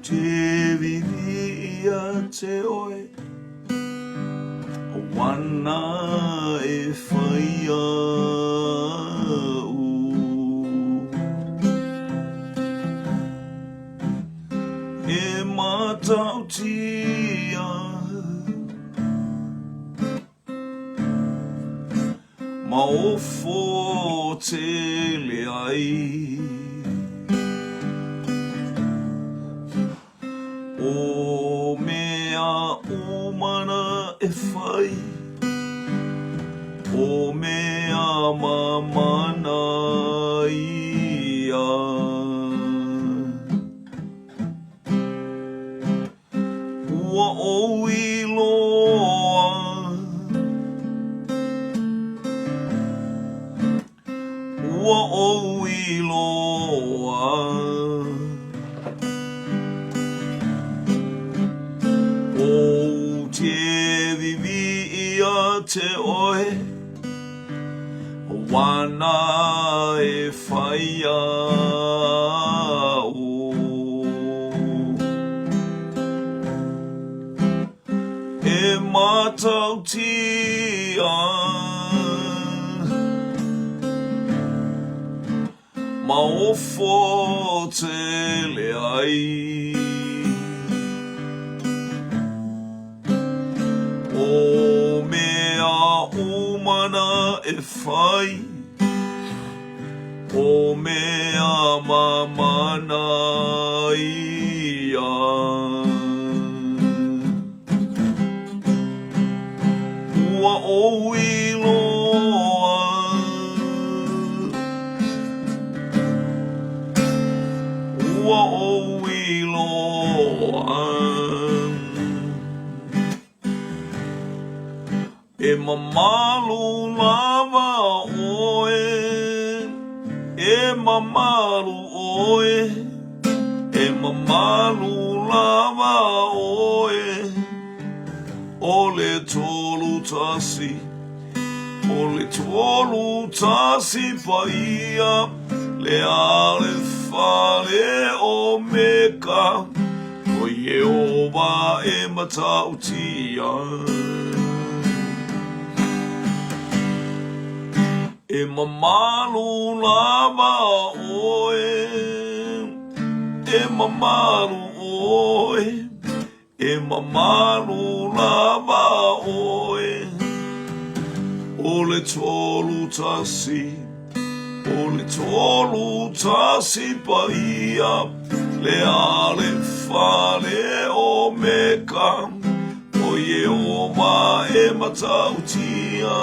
te vivi ia te oe, O wana e whai au. E matautia Maofo tele ai O mea umana e whai O mea mamana ia Ua ou iloa Ua ou iloa Ou te vivi ia te oe Wana e whai au. E matautia Maofo tele ai O mea umana e whai O mea mamana ia Ua ou iloa Ua ou iloa E mamalu lava ʻoe, e mamalu ʻoe, e mamalu lava ʻoe, ʻO le 31, ʻo le 31 paia, le Alefa le Omeka, ʻO Iēhova e matautia. E mamalu lava ʻoe, e mamalu ʻoe, e mamalu lava ʻoe. ʻO le 31, ʻo le 31 paia, le Alefa le Omeka, ʻO Iēhova e matautia.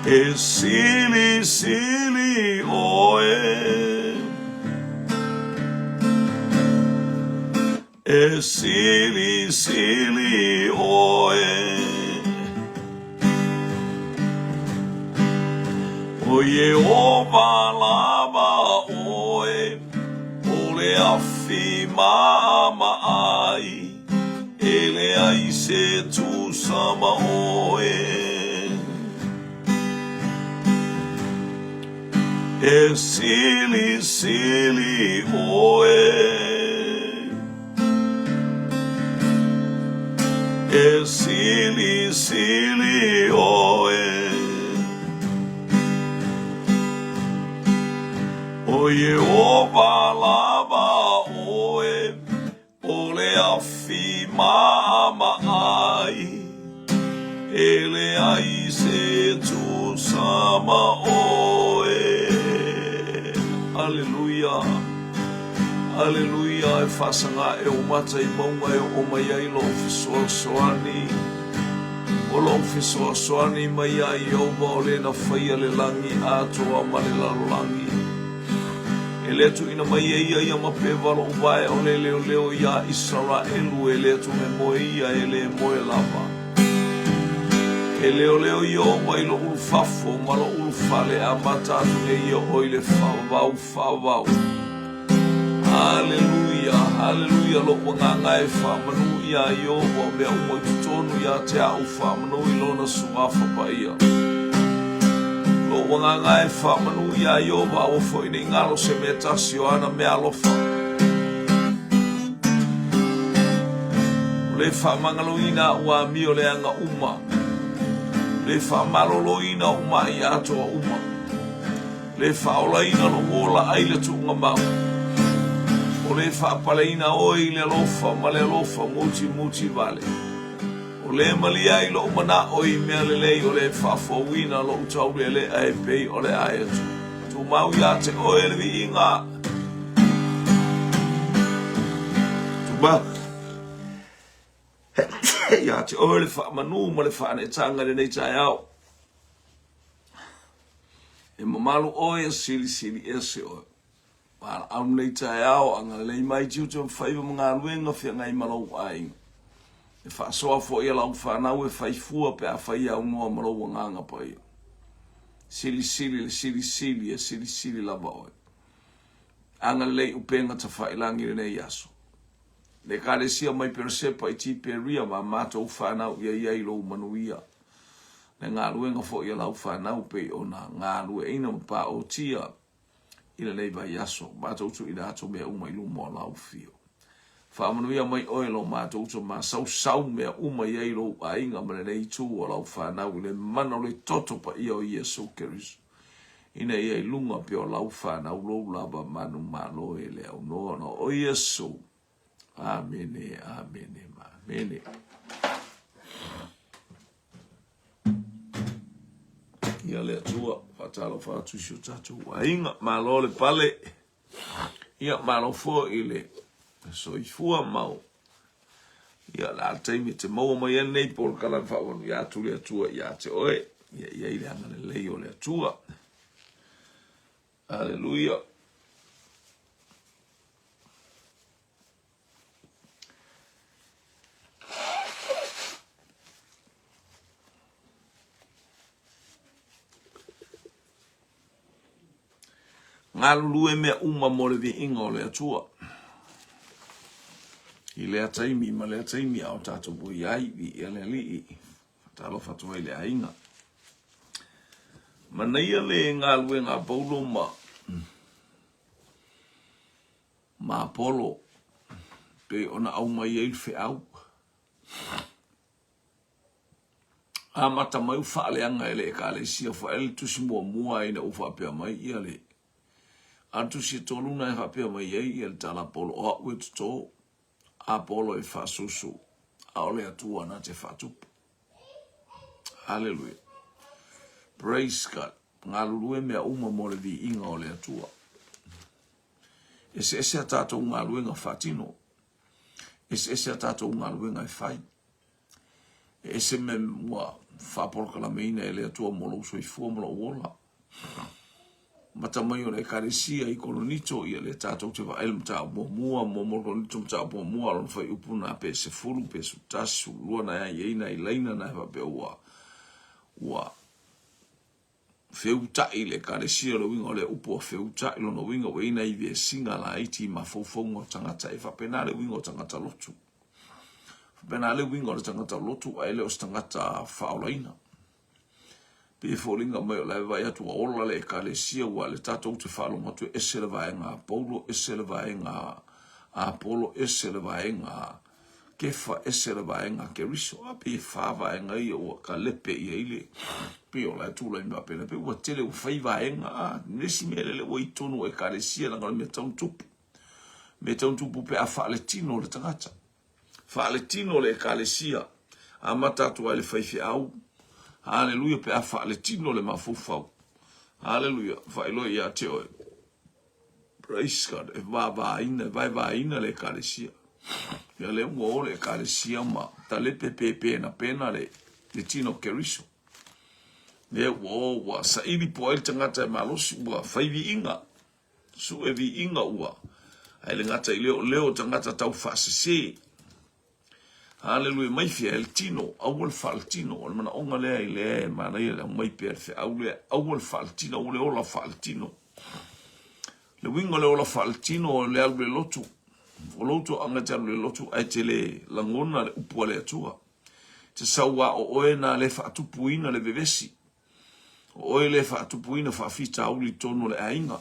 E silisili ʻoe, e silisili ʻoe. ʻO Iēhova lava ʻoe, ʻo le afi maʻamaʻai. E leai se tusa ma oe. E silisili oe. E silisili oe. ʻO Iēhova lava ʻoe. ʻO le afi maʻamaʻai, e leai se tusa ma oe. Aleluia, aleluia, e faasaga aʻe ou mata i mauga e oo mai ai lou fesoasoani. ʻO lou fesoasoani mai iā Iēhova o le na faia le lagi atoa ma le lalolagi. E le tuuina mai e ia ia mapewa loʻu wae o le leoleo iā ʻIsaraʻelu, e le atu e moe ia, e le moe lava. E leoleo Iēhova i lou ulufafo ma lou ulufale, e amata atu nei ia ʻoe i le faavavau, faavavau. Haleluia, haleluia, loʻu agaga e faamanu iā Iēhova, o mea uma i totonu iā te aʻu faamanu i lona suafa paia. Lou agaga e faamanu iā Ieova, aua foi ne i galo se mea tasi o ana mea alofa. O le faamagaloina aʻu amio leaga uma, o le faamaloloina oʻu maʻi atoa uma, o le faaolaina lou ola ai le tuuga mau, o le faapaleina oe i le alofa ma le alofa mutimutī vale. O le malie ai lou manaʻo i mea lelei o le faafouina lou taulealea e pei o le aeto. Tumau iā te oe le viiga. Tumau iā te oe le faamanu ma le faaneetaga i lenei taeao. E mamalu oe e silisili ese oe. Valaau lenei taeao, agalelei mai tiute ma faiva ma galuega feagai ma lou aiga. E faasoa foi a lau fanau e fai fua pe a fai aunoa ma lou agaga paia. Silisili le silisili e silisili lava oe. Agalelei upega tafailangi lenei aso. Le Ekalesia mai Peresepa i Tiperia ma matou fanau ia i ai lou manuia. Le galuega foi a lau fanau pei ona galueaina ma paotia i lenei vaiaso, matou tuuina atu mea uma i luma o lau afio. Faamanuia mai oe lo matou uso masausau mea uma i ai lou aiga ma lenei itu o lau fanau i le mana o le toto paia o Iesu Keriso, ina ia i luga pea o lau fanau lou lava manumalo e le aunoa ona o Iesu. Amene, amene, ma amene. Ia le Atua, faatalofa atu i si o tatou aiga, malo le pale, ia malo foi i le soifua mau. Ia o le a le taimi e te maua mai ai lenei polokalame faamanuia atu le Atua ia te oe, ia i ai le agalelei o le Atua. Aleluia. Galulue mea uma mo le viiga o le Atua. I lea taimi ma lea taimi a o tatou ua i ai, viia le Alii. Faatalofa atu ai i le aiga. Manaia le galuega a Paulo ma ma Apolo pei ona aumai ai le feau. Amata mai ua faaleaga e le Ekalesia foi le tusi muamua ina ua faapea mai ia le a le tusi e tolu na e faapea mai ai ia le tala a Paulo o a'u e toto Apolo e faasusu a o le Atua na te faatupu. Hallelujah. Praise God. Galulue mea uma mo le viiga o le Atua. Eseese a tatou galuega faatino. Eseese a tatou galuega e fai. E ese mea ua faapolokalameina e le Atua mo lou soifua ma lou ola. Mata mai o le Ekalesia i Koronito, ia lea tatou te vaai le mataupu muamua, muamua le Koronito mataupu muamua, lona fuaiupu na pe 10, pe 11, 12 na e i ai nai laina na e faapea ua, ua feutaʻi le Ekalesia, le uiga o lea upu ua feutaʻi, lona uiga ua i ai nai vesiga laiti i mafaufauga o tagata, e faapena le uiga o tagata lotu. Faapena le uiga o le tagata lotu ae le o se tagata faaolaina. Pei e foliga mai o la e vaai atu ua ola le Ekalesia ua le tatou te faalogo atu e ese le vaega a Paulo, ese le vaega a Apolo, ese le vaega a Kefa, ese le vaega a Keriso. A pei e fa vaega ia ua kalepe i ai le pei o la e tulai mai faapena, pei ua tele ua fai vaega a le isi mea lele ua i totonu o Ekalesia leaga o le mea tau tupu. Mea tau tupu pe a faaletino le tagata. Faaletino le Ekalesia, amata atu ai le faifeau. Haleluia pe a faaletino le mafaufau. Haleluia, faailoa ia te oe. Praise God, e vavāina, e vaevaeina le Ekalesia. Ia lea ua o le Ekalesia ma talepe pe penapena le, le tino o Keriso. Lea ua o, ua saili po ai le tagata e malosi, ua fai viiga. Sue viiga ua, ae le gata i lea o leo o tagata tau faasese. Haleluia, mai fea e le tino, aua le faaletino. O le manaoga lea i lea e manaia le aumai pea le feau lea, aua le faaletino, aua le ola faaletino. Le uiga o le ola faaletino o le alu i le lotu. O lou toaga e te alu i le lotu ae te le lagona le upu a le Atua. Te sau a o oe na le faatupuina le vevesi. O oe le faatupuina faafitauli i totonu o le aiga.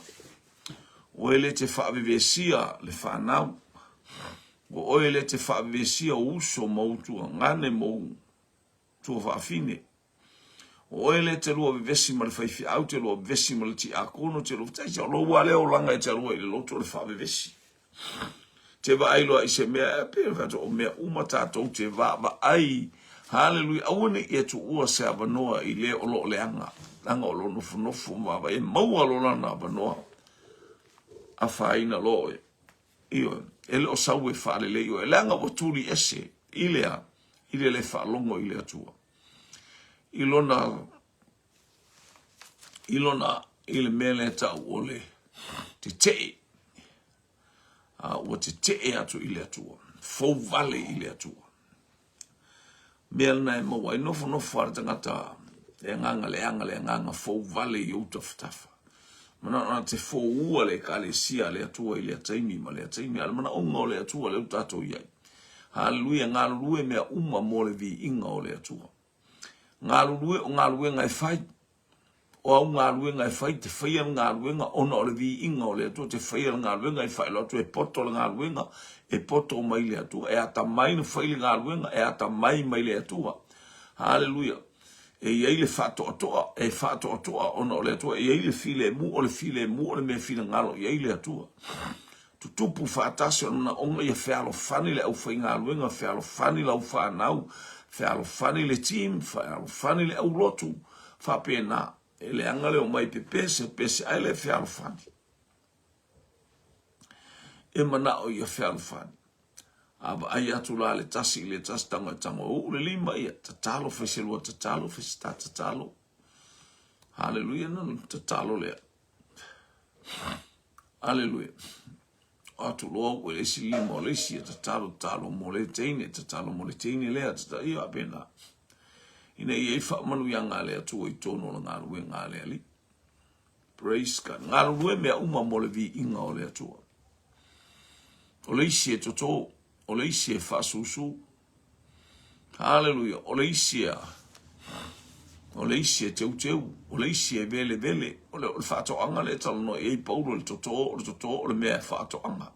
O oe le te faavevesia le fanau. O oe le te faavevesia ou uso ma ou tuagane ma ou tuafaafine. O oe lea e te lua vevesi ma le faifeau, te lua vevesi ma le tiakono, te lua vevesi, o lou lava lea olaga e te alua i le loto o le faavevesi. Te vaai loa i se mea, e pei ona fai atu, o mea uma tatou te vaavaai, haleluia, aua ne i e tuua se avanoa i le o lo o leaga, leaga o lo o nofonofo ma vaavaai, e maua loa lana avanoa, afaina loa oe. Ioe, e le o sau e faalelei oe, leaga ua tuli ese i le a? I le le faalogo i le Atua. I lona, i lona, i le mea lea tau o le tetee. A ua tetee atu i le Atua, fou vale i le Atua. Mea lena e maua ai, nofonofo lava le tagata le agaga leaga, le agaga fou vale i ou tafatafa. Manao na te foua le ekalesia a le Atua i lea taimi ma lea taimi, a o le manaoga o le Atua lea ua tatou i ai. Haleluia, galulue mea uma mo le viiga o le Atua. Galulue o galuega e fai, o au galuega e fai, te faia le galuega ona o le viiga o le Atua, te faia le galuega e faailoa atu e poto le galuega, e poto mai le Atua, e atamai na fai le galuega, e atamai mai le Atua. Haleluia. E i ai le faatoatoa, e faatoatoa ona o le Atua, e i ai le filemu, o le filemu o le mea finagalo i ai le Atua. Tutupu faatasi o le manaoga ia fealofani le aufaigaluega, fealofani lau fanau, fealofani le team, fealofani le aulotu, faapena. E leaga le omai pepese, pese ae le fealofani. E manao ia fealofani. A vaai atu la le tasi i le tasi, tago e tago e uu le lima, ia tatalo, fai se lua tatalo, fai se ta tatalo. Haleluia, na tatalo lea. Aleluia. O atu loa ua le isi lima o le isi, e tatalo, tatalo mo le teine, tatalo mo le teine lea, tatalo, ia faapena. Ina ia i faamanuiaga a le Atua i totonu o le galuega a le Alii. Praise God. Galulue mea uma mo le viiga o le Atua. O le isi e toto, o le isi e faasusu, Haleluia! O le isi a, o le isi e teuteu, o le isi e velevele, o le, o le faatoaga lea e talanoa i ai Paulo, le toto, o le toto o le mea e faatoaga.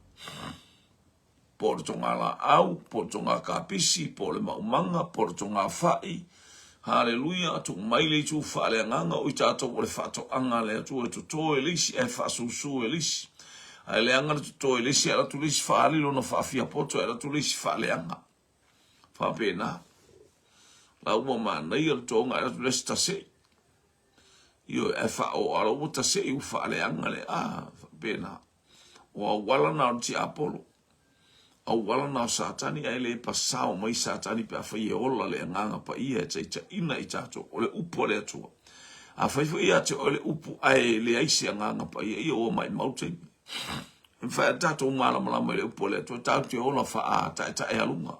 Po o le togā laau, po o le togā kapisi, po o le maumaga, po o le togā fa'i. Haleluia! Tuu mai le itu faaleagaga o i tatou o le faatoaga a le Atua e toto e le isi ae faasusu e le isi. Ae leaga le toto e le isi, ae alu atu le isi faaali lona faafiapoto, ae alu atu le isi faaleaga. Faapena. La ua manaia le toga ae atu le isi tasei. Ioe, ae faaoa ua tasei ua faaleaga le a, faapena. O auala na o le tiapolo. Auala na o Satani ae le pasao mai Satani pe afai e ola le agaga paia e taitaiina i tatou. O le upu a le Atua. Afai foi ia te oe le upu ae leai se agaga paia, ia ua maimau taimi. E mafai ona tatou malamalama i le upu a le Atua, tatou te ola faa-taetaealuga.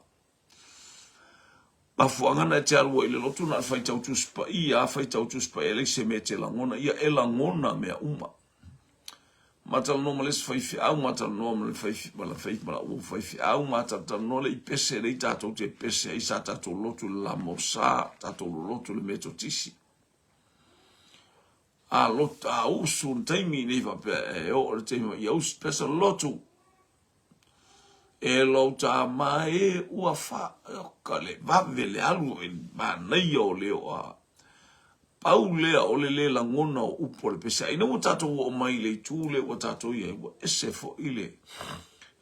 Mafuaaga na e te alu ai i le lotu na o le faitau Tusi Paia a faitau Tusi Paia e leai se mea e te lagona, ia e lagona mea uma. Ma talanoa ma le isi faifeau, ma talanoa ma le fai, ma le fai, ma lau faifeau, ma talanoa le i pese lea i tatou te pese ai sa tatou lotu i le Lamosa, tatou lolotu i le Metotisi. A lot, a usu le taimi nei faapea e oo le taimi ia usu pesa lotu. E lou tama e ua fa, ka le vave le alu e manaia o le oa. Pau lea o le le lagona o upu o le pese. Ina ua tatou oo mai i le itu lea ua tatou i ai, ua ese foi le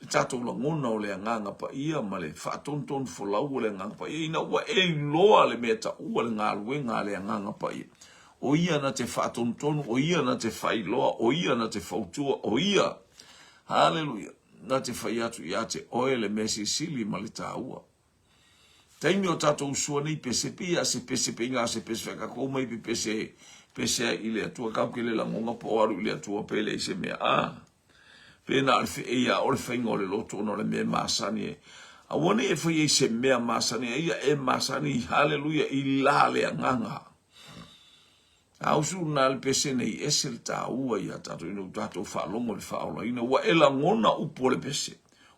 le tatou lagona o le Agaga Paia ma le faatonutonu folau o le Agaga Paia, ina ua e iloa le mea taua le galuega a le Agaga Paia. O ia na te faatonutonu, o ia na te faailoa, o ia na te fautua, o ia, haleluia, na te fai atu ia te oe le mea silisili ma le taua. Taimi o tatou usua nei pese, pei a se pese, pei na se pese, fai kakou mai pe pese, pese ai i le Atua, kau ke le lagonga po o alu i le Atua pe leai se mea. Ah, pe na o le feei a o le faiga o le loto ona o le mea masani e. Aua ne i e fai ai se mea masani, a ia e masani, haleluia, i la le agaga. A usu na le pese nei, ese le taua ia tatou ina ua tatou faalogo i le faaolaina. Ua e lagona upu o le pese.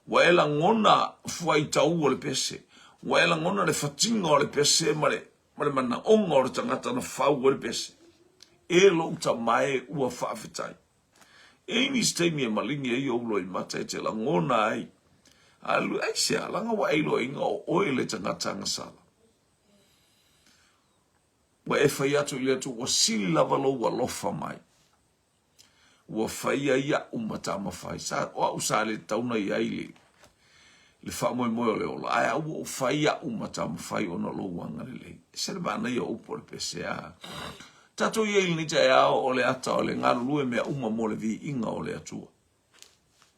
Ua e lagona fuaitau o le pese. Ua e lagona le fatiga o le pese ma le, ma le manaoga o le tagata na fau ai le pese. E lou tama e, ua faafetai. E i ai nisi taimi e maligi ai ou loimata e te lagona ai, Haleluia, aisea, leaga ua e iloaina o oe le tagata agasala. Ua e fai atu i le Atua, ua sili lava lou alofa mai. Ua fai ai aʻu ma tamafai. Sa, o aʻu sa le tatau ona i ai le, le faamoemoe o le ola, ae a ua ou fai aʻu ma tamafai ona o lou agalelei. Ese le manaia o upu o le pese, a. Tatou i ai i lenei taeao o le ata o le galulue mea uma mo le viiga o le Atua.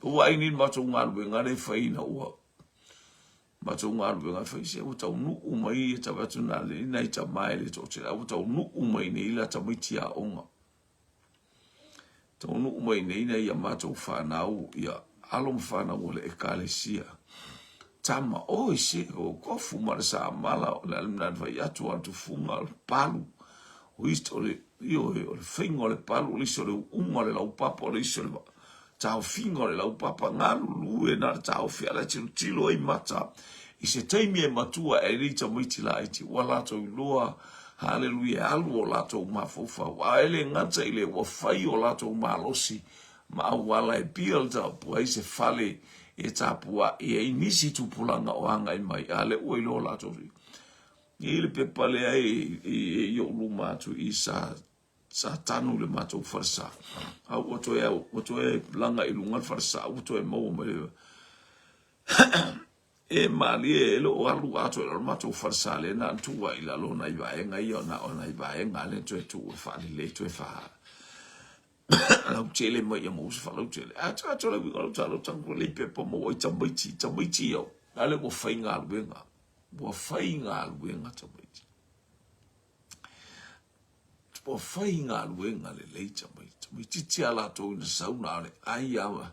Ua ai nei le matou galuega lea e fai ina ua matou galuega e fai se ua taunuu mai e tau atu na le nai tama e le toatele a ua taunuu mai nei la tamaiti aoga. Taunuu mai nei nai a matou fanau ia alo ma fanau o le ekalesia. Tama, oi se o kofu ma le samala o le alimana fai atu a tufunga o le palu. O isi o le ioe o le faiga o le palu, o le isi o le uuga o le laupapa, o le isi o le taofiga o le laupapa, galulue na le taofi a la e tilotilo ai mata i se taimi e matua ae le i tamaiti laiti ua latou iloa, haleluia, e alu o latou mafaufau a e le gata i le ua fai o latou malosi ma auala e build up ai se fale e tapuai ai nisi tupulaga o agai mai a le ua iloa latou i ai le pepa lea e i ou luma atu i sa Sa tanu i le matou falesa. A ua toe, ua toe laga i luga le falesa, ua toe maua mai le... e malie e le o alu atoa i lalo le matou falesa lea na tuu ai i lalo nai vaega ia na o nai vaega lea toe tuu e faalelei toe faa lautele mai ia maua se faalautele. A toe atu le uiga o lau tala, tago lei pepa maua ai tamaiti, tamaiti au. A lea ua faigaluega, ua faigaluega tamaiti. Ua faigaluega lelei tamaiti. Toeitiiti a latou ina sau na o le ai lava.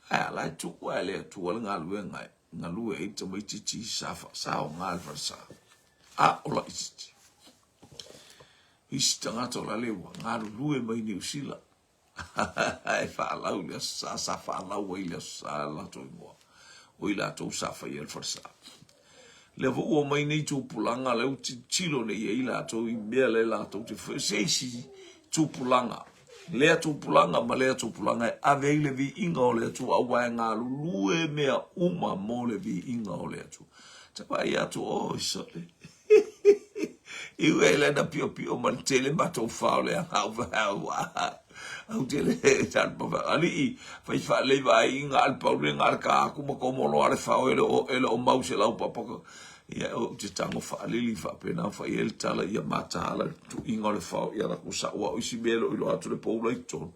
Ae a la e tuu lava e le Atua le galuega e galue ai tamaitiiti sa fasaoga le falesa. A o laitiiti. Isi tagata o la le ua galulue mai Niu Sila. e faalau i le aso sa, sa faalau ai i le aso sa le latou igoa. O i latou sa faia le falesa. Lea foi ua omai nei tupulaga, lea ua tilotilo nei i ai latou i mea lea latou te fai. Se isi tupulaga, lea tupulaga ma lea tupulaga e ave ai le viiga o le Atua, aua e galulue mea uma mo le viiga o le Atua. Ta vaai atu, oi sole. I ua ele na piopio ma le tele matou fao le au au tele alii fai faalelei vaai i ga le pau le ga le ka aku ma komo loa le fao e le o e le o mau se lau papa ia ou te tago faalili faapena fai ai le tala ia mataala le tuiga o le fao ia la ku sa'u au isi mea e le o iloa atu le poula i totonu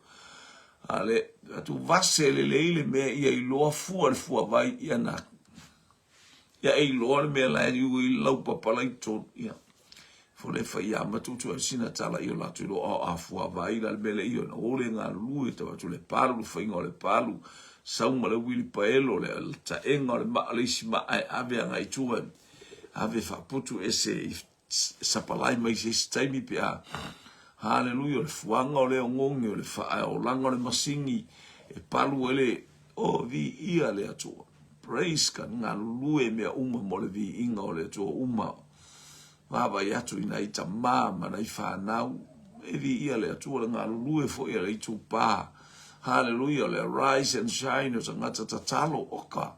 a le atu vase lelei le mea ia iloa fua le fuavai ia na Ia e iloa le mea la e iu i lau papa la i totonu. Ia. Fo le fai ia ma tutu ai sina tala i o latou iloa o a fua vai la le mea le io na ole galulue tau atu le palu le faiga o le palu sau ma le uili paelo le taega o le maa le isi maa e ave agai i tua ave faaputu ese i sapalai mai se isi taimi pe a haleluia o le fuaga o le ogogi o le faaolaga o le masini e palu ai le o viia le Atua. Praise God, galulue mea uma mo le viiga o le Atua uma vaavaai atu i nai tama ma nai fanau e viia le Atua le galulue foi a le itupa. Haleluia, o le arise and shine o tagata tatalo oka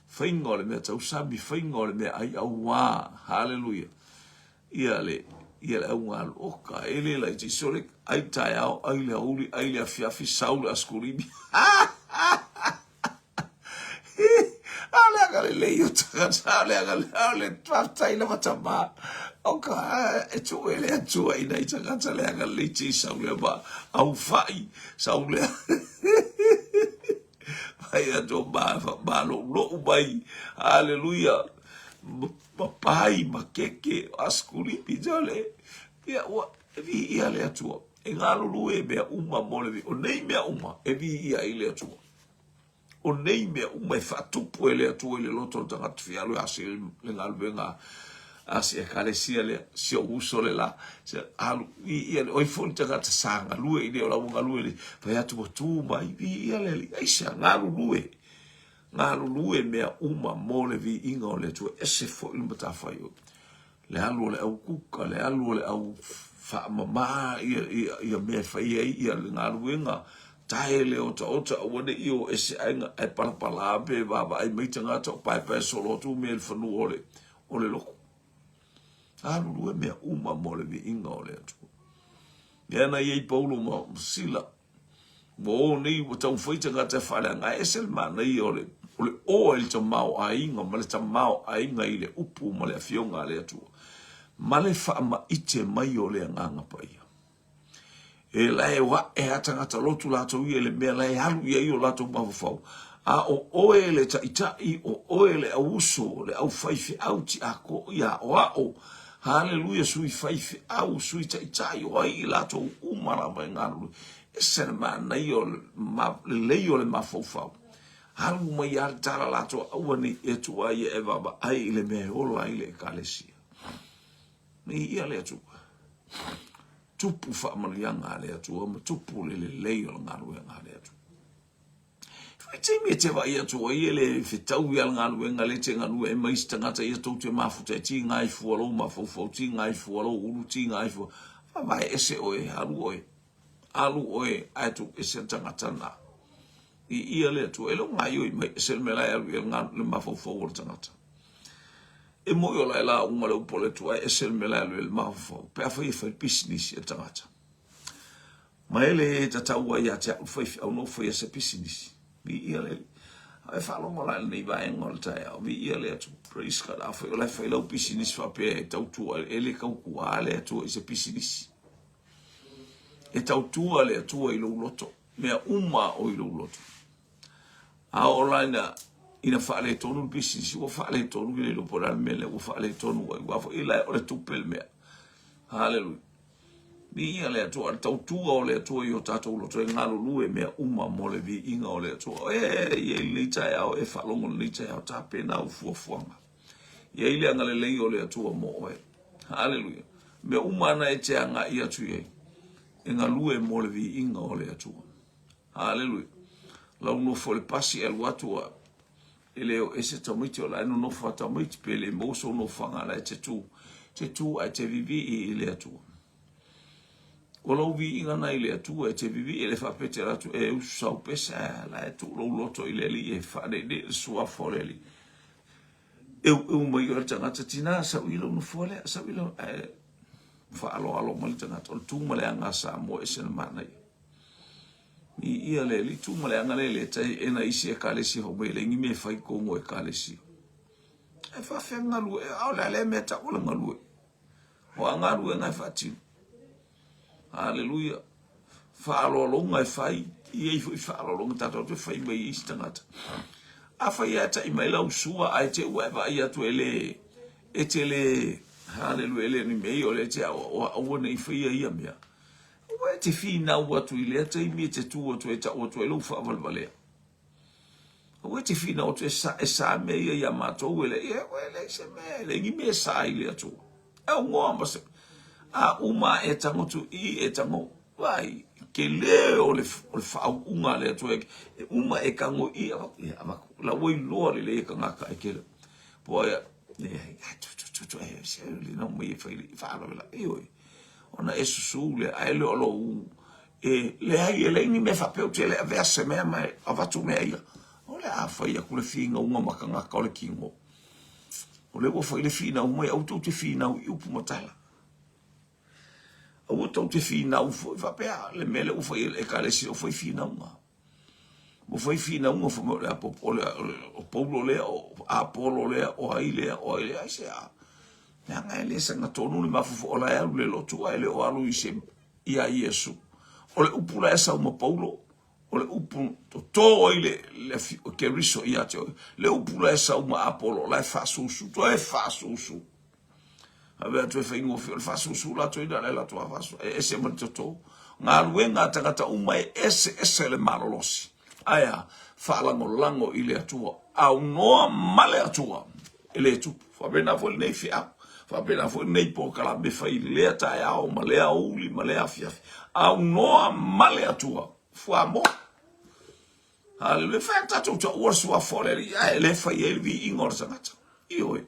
faiga o le mea tausami, faiga o le mea ai auā. Haleluia. Ia le, ia le augalu, o ka ele la i te sole, ai taeao, ai le auli, ai le afiafi, sau le askulimi. A le agalelei o tagata, a le agalelei, a le faafetai lava tama. O ka, e tuu e le Atua i nai tagata le agalelei te sau lea ma au fai, sau lea. Mai atu ma maloulou mai. Haleluia. Papai ma keke, askulimi jole. Ia ua e viia le Atua. E galulue e mea uma mo le vi. O nei mea uma e viia ai le Atua. O nei mea uma e faatupu e le Atua i le loto o le tagata fialu e ase le galuega a si ekalesia lea, si ou uso le la, se alu, viia le, oi foi le tagata sa galue i le o la ua galue le, fai atu ua tu mai, viia le Alii, aisea, galulue, galulue mea uma mo le viiga o le Atua, ese foi le matafaioi, le alu o le au kuka, le alu o le au Faamama ia, ia, ia mea e fai ai ia le galuega, tae le otaota, aua ne i o ese aiga, ae palapala pe vaavaai mai tagata o paepae solo atu mea i le fanua o le, o le lotu. Galulue mea uma mo le viiga o le Atua. Lea na i ai Paulo ma Sila, ua o nei ua taumafai tagata e faaleaga, ae ese le manaia o le, o le oa i le tamaoaiga ma le tamaoaiga i le upu ma le afioga a le Atua, ma le faamaite mai o le Agaga Paia. E la e ae a tagata lotu latou ia i le mea la e alu i ai o latou mafaufau, a o oe le taitai, o oe le auuso, le aufaifeau tiako ia aoao, haleluia, sui faifeau, sui taitai, o ai i latou uma lava e galulue. Ese le manaia o le lelei o le mafaufau. Alu mai lava le tala latou, aua ne i e tuuai ia e vaavaai i le mea e ola ai le Ekalesia. Viia le Atua. Tupu faamanuiaga a le Atua ma tupu le lelei o le galuega a le Atua. Fai taimi e te vaai atu ai e le fetaui a le galuega le te galue ai ma isi tagata ia tou te mafuta e tiga ai fua lou mafaufau, tiga ai fua lou ulu, tiga ai fua. Vaavae ese oe, alu oe. Alu oe ae tuu ese le tagata na. Viia le Atua. E le o gaoioi mai ese le mea la e alu i ai le mafaufau o le tagata. E moni o la e lauga le upu a le Atua ae ese le mea la e alu i ai le mafaufau pe afai e fai pisinisi e le tagata. Ma e le tatau ai ia te au le faifeau na ou faia se pisinisi. Viia le Alii. A e faalogo la i lenei vaega o le taeao, viia le Atua. Praise God. Afai o la e fai lau pisinisi faapea e tautua, e le tautua le Atua i se pisinisi. E tautua le Atua i lou loto, mea uma o i lou loto. A oo la ina, ina faaletonu le pisinisi, ua faaletonu, e le iloa po o le a le mea lea ua faaletonu ai, aua foi la o le tupe le mea. Haleluia. Viia le Atua, le tautua o le Atua i o tatou loto e galulue mea uma mo le viiga o le Atua. E i ai lenei taeao, e faalogo lenei taeao, tapena au fuafuaga. I ai le agalelei o le Atua mo oe. Haleluia. Mea uma ana e te agai atu i ai, e galue mo le viiga o le Atua. Haleluia. Lau nofo i le pasi e alu atu a e le o ese tamaiti o la e nonofo a tamaiti pe le maua sou nofoaga la e te tu te tu ae te vivii i le Atua. O lou viiga na i le Atua e te vivii e le faapea te alu atu e usu sau pese ae la e tuu lou loto i le Alii e faaneenee le suafa o le Alii. Eueu mai oe le tagata tina sau i lou nofoa lea sau i lou ae faaaloalo mai le tagata o le tu ma le aga a Samoa e ese le manaia. Viia le Alii, tu ma le aga le le tai e na isi ekalesia fai mai e leai ni mea e fai tonu o ekalesia. Ae faafefea galue, a o le a lea mea tau o le galue. O a galuega e faatino. Haleluia. Faaaloaloga e fai, e i ai foi faaaloaloga tatou te fai mai i isi tagata. Afai e tai mai lau sua ae te ua e vaai atu e le e te le haleluia e le ni mea ia o lea e te aoaoa aua ne i faia ia mea. Aua e te finau atu i lea taimi e te tu atu ai e tau atu ai lou faavalevalea. Aua e te finau atu e sa, e sa mea ia iā matou e le, ia, e leai se mea, e leai ni mea e sa i le Atua. E aunoa ma se, a uma e tago tu i, e tago, vai, tele o le, o le faauuga a le Atua, e uma e tago i, avatu, ia, avatu, la ua iloa lelei e tagata e tele. Po ai, leai, tu, tu, tu, tu, e, se, le nau mai e fai le, faalavelave, ioe. Ona e susu lea, ae le o lou, e leai, e leai ni mea faapea ou te le avea se mea ma e avatu mea ia. O le a fai atu le finauga ma tagata o le kino. O lea ua fai le finau mai, aua tou te finau i upu ma tala. Aua tou te finau foi faapea le mea lea ua fai e le Ekalesia, ua fai finauga. Ua fai finauga fai mai o le apopo, o le, o Paulo lea, o Apolo lea, o ai lea, o ai lea, aisea? Leaga e le sagatonu le mafaufau, o la e alu i le lotu ae le o alu i se, ia Iesu. O le upu la e sau ma Paulo, o le upu toto ai le, le Keriso ia te oe. Le upu la e sau ma Apolo, la e faasusu, toe faasusu. Ave atu e faigofie, o le faasusu latou ina le latou afasu, e ese ma le toto. Galuega a tagata uma e ese ese le malolosi. Ae a, faalagolago i le Atua, aunoa ma le Atua, e le tupu. Faapena foi lenei feau, faapena foi lenei polokalame fai i lea taeao ma lea aoauli ma lea afiafi. Aunoa ma le Atua, fuamoa. Haleluia. Fai a tatou taua le suafa o le Alii, ae le fai ai le viiga o le tagata. Ioe.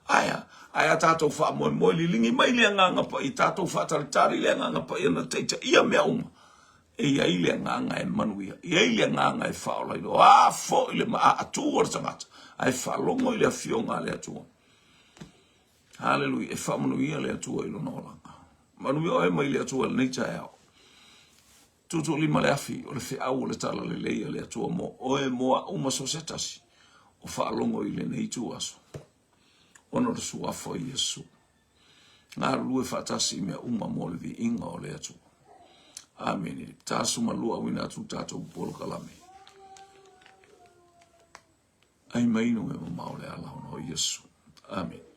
Ae a? Ae a tatou faamoemoe liligi mai le Agaga Paia, tatou faatalitali le Agaga Paia na taitaia mea uma, e i ai le agaga e manuia, e i ai le agaga e faaolaina. O a foi le maaatu o le tagata, ae faalogo i le afioga a le Atua. Haleluia, e faamanuia le Atua i lona olaga. Manuia oe mai le Atua i lenei taeao. Tuutuulima le afi o le feau o le talalelei a le Atua mo oe, mo a'u ma so o se tasi o faalogo i lenei ituaso, ona o le suafa o Iesu. Galulue faatasi i mea uma mo le viiga o le Atua. Amene. 42 auina atu le tatou polokalame. Ai mai inu e mamao le ala ona o Iesu. Amene.